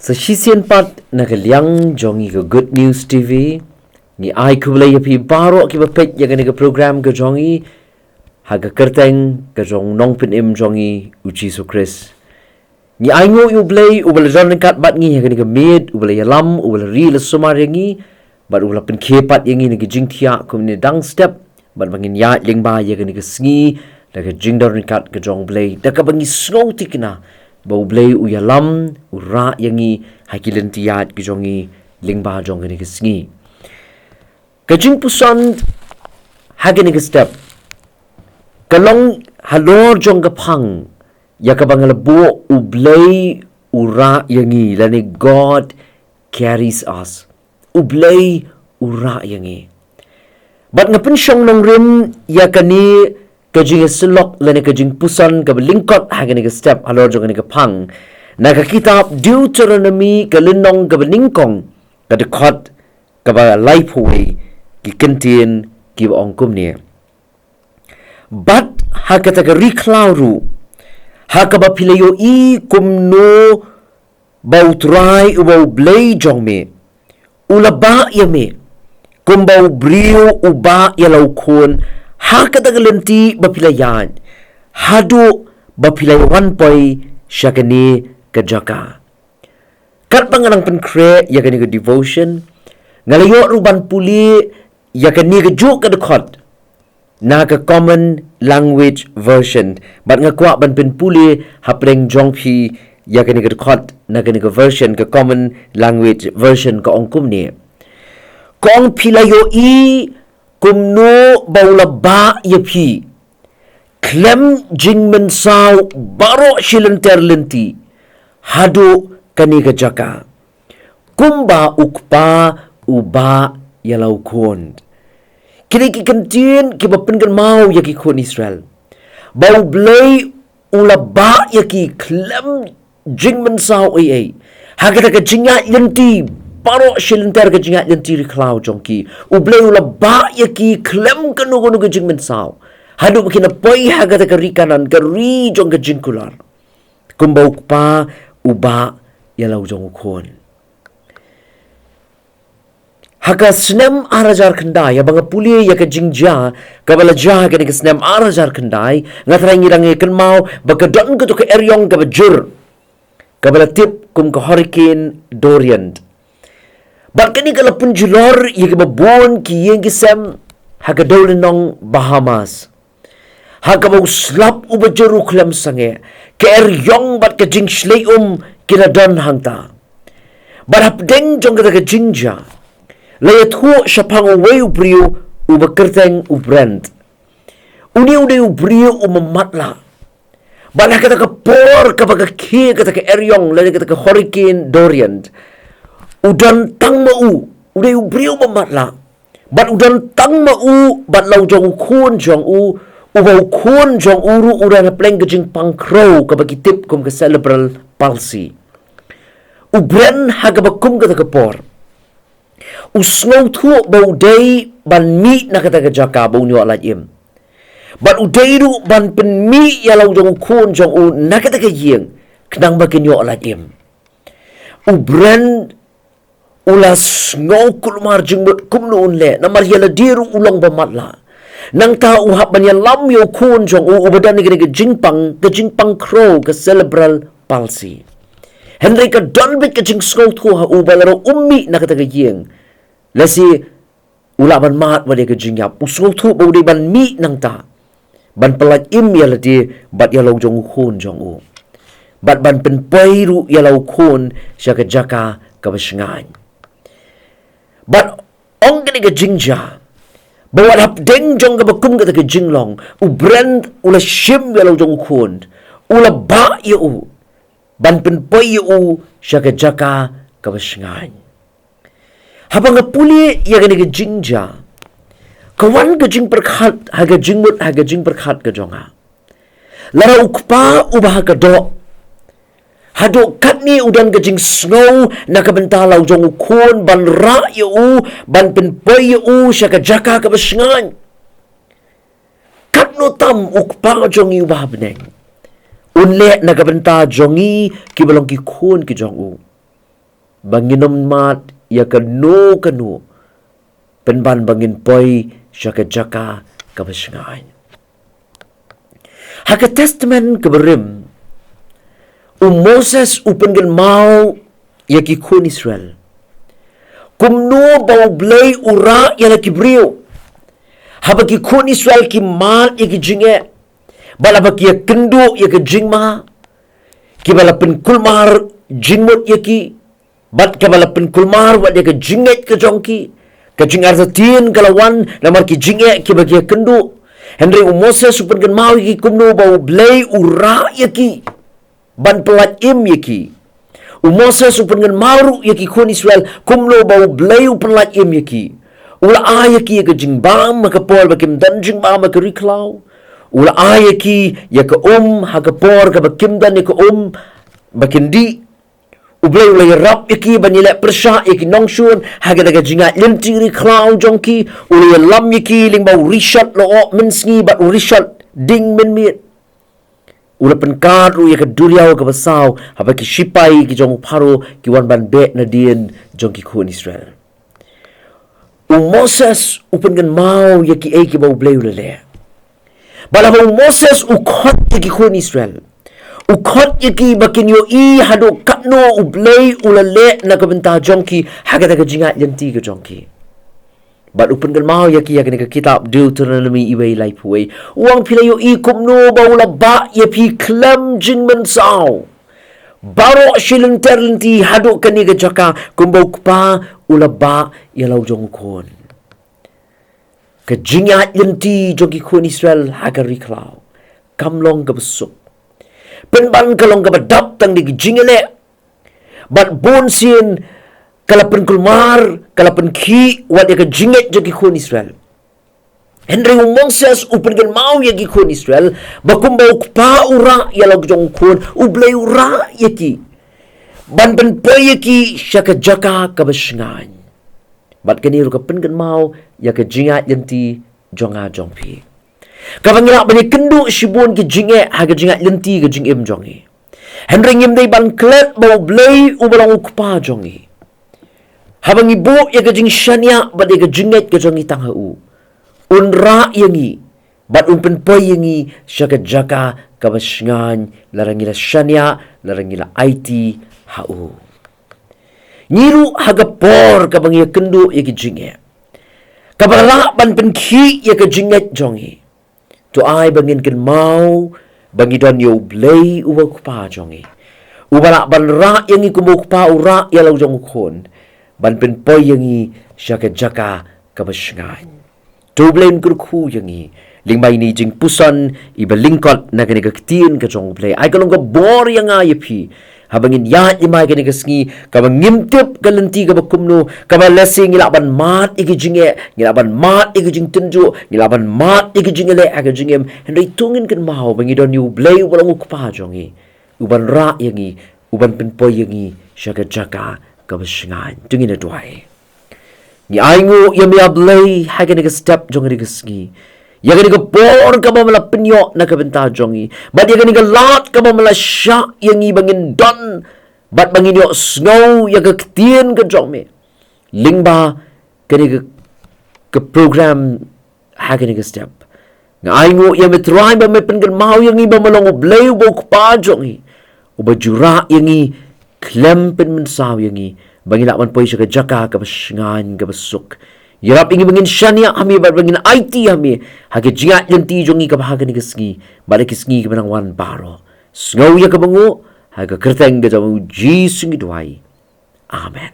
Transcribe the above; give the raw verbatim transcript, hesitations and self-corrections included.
Sa shisien pat na ka liang jong ngi ka Good News T V, ngi ai khublei ïa phi baroh kiba peit ïa kane ka program ka jong ngi ha ka kyrteng ka jong u Nongpynim jong ngi u Jisu Khrist. Ngi ai nguh ïa u Blei uba la don ryngkat bad ngi ha kane ka miet, uba la ïalam, uba la ri la sumar ïa ngi, bad uba la pynkhie pat ïa ngi na ka jingthiah kumne dang step, bad ba ngin ïaid lyngba ïa kane ka sngi da ka jingdon ryngkat ka jong u Blei, da kaba ngi sngewthikna ba u Blei u ïalam, u rah ïa ngi ha ki lynti ïaid ka jong ngi lyngba jong kane ka sngi. Ka jingpuson ha kane ka step ka long halor jong ka phang ïa kaba nga la buh, u Blei u rah ïa ngi, lane God carries us. U Blei u rah ïa ngi. Bad nga pynshong nongrim ïa kane ka jingïasyllok lane ka jingpuson kaba lyngkot ha kane ka step halor jong kane ka phang na ka kitab Deuteronomi ka lynnong kaba nyngkong, ka dkhot kaba laiphew wei, ki kyntien kiba ong kumne: Bad ha kata ka ri khlaw ruh, ha kaba phi la ïohi kumno ba U Trai uba U Blei jong me u la bah ïa me, kumba u briew u bah ïa la u khun, ha kata ka lynti ba phi la ïaid, haduh ba phi la wan poi sha kane ka jaka. Katba nga nang pynkhreh ïa kane ka devotion, nga la ïoh ruh ban pule ïa kane ka juh ka dkhot na ka Common Language Version. Bad nga kwah ban pynpule hapdeng jong phi ïa kane ka dkhot na kane ka version, ka Common Language Version, ka ong kumne: Ka ong, phi la ïohi kumno ba u la bah ïa phi khlem jingmynsaw baroh shi lynter lynti haduh kane ka jaka, kumba u kpa u bah ïa la u khun. Kine ki kyntien kiba pynkynmaw ïa ki khun Israel ba U Blei u la bah ïa ki khlem jingmynsaw ei ei ha kata ka jingïaid lynti baroh shi lynter, ka jingïaid lynti ri khlaw jong ki. U Blei u la bah ïa ki khlem kano kano ka jingmynsaw haduh ba kin poi ha kata ka ri Kanaan, ka ri jong ka jingkular, kumba u kpa u bah ïa la u jong u khun. Ha ka snem ar hajar khyndai, haba nga pule ïa ka jingjia kaba la jia ha kane ka snem ar hajar khyndai, nga tharai ngi dang ïa kynmaw ba ka don kato ka eriong kaba jur kaba la tip kum ka Hurricane Dorian. Bad kane ka la pynjulor ïa kiba bun ki ïing ki sem ha ka dewlynnong Bahamas, ha kaba u slap uba jur u khlem sangeh, ka eriong bad ka jingshlei um ki la don hangta. Bad hapdeng jong kata ka jingjia, la ïathuh shaphang uwei u briew uba kyrteng u Brent. Une u dei u briew uba matlah. Bad ha kata ka por kaba ka khie kata ka eriong lane kata ka Hurricane Dorian, u don tang ma u, u dei u briew uba matlah. Bad u don tang ma u bad la u jong u khun jong u, uba u khun jong u ruh u don hapdeng ka jingpang khrew kaba ki tip kum ka cerebral palsy. U Brent ha kaba kum kata ka por u sngewthuh ba u dei ban mih na kata ka jaka ba un ïoh lait im. Bad u dei ruh ban pynmih ïa la u jong u khun jong u na kata ka ïing khnang ba kin ïoh lait im. U Brent u la sngew kulmar jingmut kumno un leh, namar ïa lade ruh u long ba matlah. Nangta u hap ban ïalam ïa u khun jong u uba don ïa kane ka jingpang, ka jingpang khrew, ka cerebral palsy. Hynrei ka don beit ka jingsngewthuh ha u ba lada um mih na kata ka ïing, lehse u lah ban mad wat ïa ka jingïap. U sngewthuh ba u dei ban mih nangta ban pyllait im ïa lade bad ïa la u jong u khun jong u, bad ban pynpoi ruh ïa la u khun sha ka jaka kaba shngaiñ. Bad ong kane ka jingjia ba wat hapdeng jong kaba kum kata ka jinglong, u Brent u la shim ïa la u jong u khun, u la bah ïa u ban pynpoi ïa u sha ka jaka kaba shngaiñ. Haba nga pule ïa kane ka jingjia, ka wan ka jingpyrkhat ha ka jingmut, ha ka jingpyrkhat ka jong nga. Lada u kpa uba ha ka doh, haduh katne u don ka jingsngew na ka bynta la u jong u khun ban rah ïa u, ban pynpoi ïa u sha ka jaka kaba shngaiñ, katno tam u Kpa jong ngi uba ha bneng un leh na ka bynta jong ngi kiba long ki khun ki jong u. ba ngin ym mad ïa kano kano, pynban ba ngin poi sha ka jaka kaba shngaiñ. Ha ka Testament kaba rim, u Moses u pynkynmaw ïa ki khun Israel kumno ba U Blei u rah ïa la ki briew haba ki khun Israel ki mad ïa ki jingeh, bad haba ki ïakynduh ïa ka jingma, kiba la pynkulmar jingmut ïa ki, bad kaba la pynkulmar wat ïa ka jingngeit ka jong ki. Ka jingartatien ka la wan namar ki jingeh kiba ki ïakynduh. Hynrei u Moses u pynkynmaw ïa ki kumno ba U Blei u rah ïa ki ban pyllait im ïa ki. U Moses u pynkynmaw ruh ïa ki khun Israel kumno ba U Blei u pyllait im ïa ki. U la ai ïa ki ïa ka jingbam ha ka por ba kim don jingbam ha ka ri khlaw. U la ai ïa ki ïa ka um ha ka por kaba kim don ïa ka um ba kin dih. U Blei u la ïarap ïa ki ban ïaleh pyrshah ïa ki nongshun ha kata ka jingïaid lynti ri khlaw jong ki. U la ïalam ïa ki lyngba u rishot lyoh mynsngi bad u rishot ding mynmiet. U la pynkad ruh ïa ka duriaw kaba saw haba ki shipai ki jong u Pharaoh ki wan ban beh nadien jong ki khun Israel. U Moses u pynkynmaw ïa kiei kiba U Blei u la leh. Bad haba u Moses u khot ïa ki khun Israel, u khot ïa ki ba kin ïohi haduh katno U Blei u la leh na ka bynta jong ki ha kata ka jingïaid lynti ka jong ki. Bad u pynkynmaw ïa ki ha kane ka kitab Deuteronomi uwei laiphew wei, u ong, phi la ïohi kumno ba u la bah ïa phi khlem jingmynsaw baroh shi lynter lynti haduh kane ka jaka, kumba u kpa u la bah ïa la u jong u khun. Ka jingïaid lynti jong ki khun Israel ha ka ri khlaw kam long kaba suk. Pynban ka long kaba dap tang da ki jingïaleh. Bad bunsien ka la pynkulmar, ka la pynkhih wat ïa ka jingngeit jong ki khun Israel. Hynrei u Moses u pynkynmaw ïa ki khun Israel ba kumba u kpa u rah ïa la u jong u khun, U Blei u rah ïa ki ban pynpoi ïa ki sha ka jaka kaba shngaiñ. Bad kane ruh ka pynkynmaw ïa ka jingïaid lynti jong nga jong phi, kaba ngi lah ban ïakynduh shibun ki jingeh ha ka jingïaid lynti ka jingim jong ngi. Hynrei ngim dei ban klet ba U Blei uba long u kpa jong ngi, haba ngi buh ïa ka jingshaniah bad ïa ka jingngeit ka jong ngi tang ha u, un rah ïa ngi bad un pynpoi ïa ngi sha ka jaka kaba shngaiñ lada ngi la shaniah, lada ngi la aiti ha u. Ngi ruh ha ka por kaba ngi ïakynduh ïa ki jingeh, kaba lah ban pynkhih ïa ka jingngeit jong ngi, to ai ba ngin kynmaw ba ngi don ïa U Blei uba u kpa jong ngi, uba lah ban rah ïa ngi kumba u kpa u rah ïa la u jong u khun, ban pynpoi ïa ngi sha ka jaka kaba shngaiñ. To U Blei un kyrkhu ïa ngi lyngba ine i jingpuson iba lyngkot na kane ka ktien ka jong U Blei. Ai ka long ka bor ïa nga ïa phi, haba ngin ïaid lem ha kane ka sngi kaba ngim tip ka lynti kaba kumno, kaba lehse ngi lah ban mad ïa ki jingeh, ngi lah ban mad ïa ki jingtynjuh, ngi lah ban mad ïa ki jingïaleh ha ka jingim. Hynrei to ngin kynmaw ba ngi don ïa U Blei uba long u kpa jong ngi, uban rah ïa ngi, uban pynpoi ïa ngi sha ka jaka kaba shngaiñ. To ngin ïa duwai. Ngi ainguh ïa me, A Blei, ha kane ka step jong kane ka sngi, ïa kane ka por kaba me la pynïoh na ka bynta jong ngi, bad ïa kane ka lad kaba me la shah ïa ngi ba ngin don bad ba ngin ïohsngew ïa ka ktien ka jong me lyngba kane ka, ka program ha kane ka step. Nga ainguh ïa me Trai ba me pynkynmaw ïa ngi ba me long U Blei uba u kpa jong ngi, uba ju rah ïa ngi khlem pynmynsaw ïa ngi, ba ngi lah ban poi sha ka jaka kaba shngaiñ kaba suk. Ïarap ïa ngi ba ngin shaniah ha me bad ba ngin aiti ha me ha ka jingïaid lynti jong ngi kaba ha kane ka sngi bad ha ki sngi kiban nang wan baroh. Sngew ïa kaba nguh, ha ka kyrteng ka jong U Jisu ngi duwai. Amen.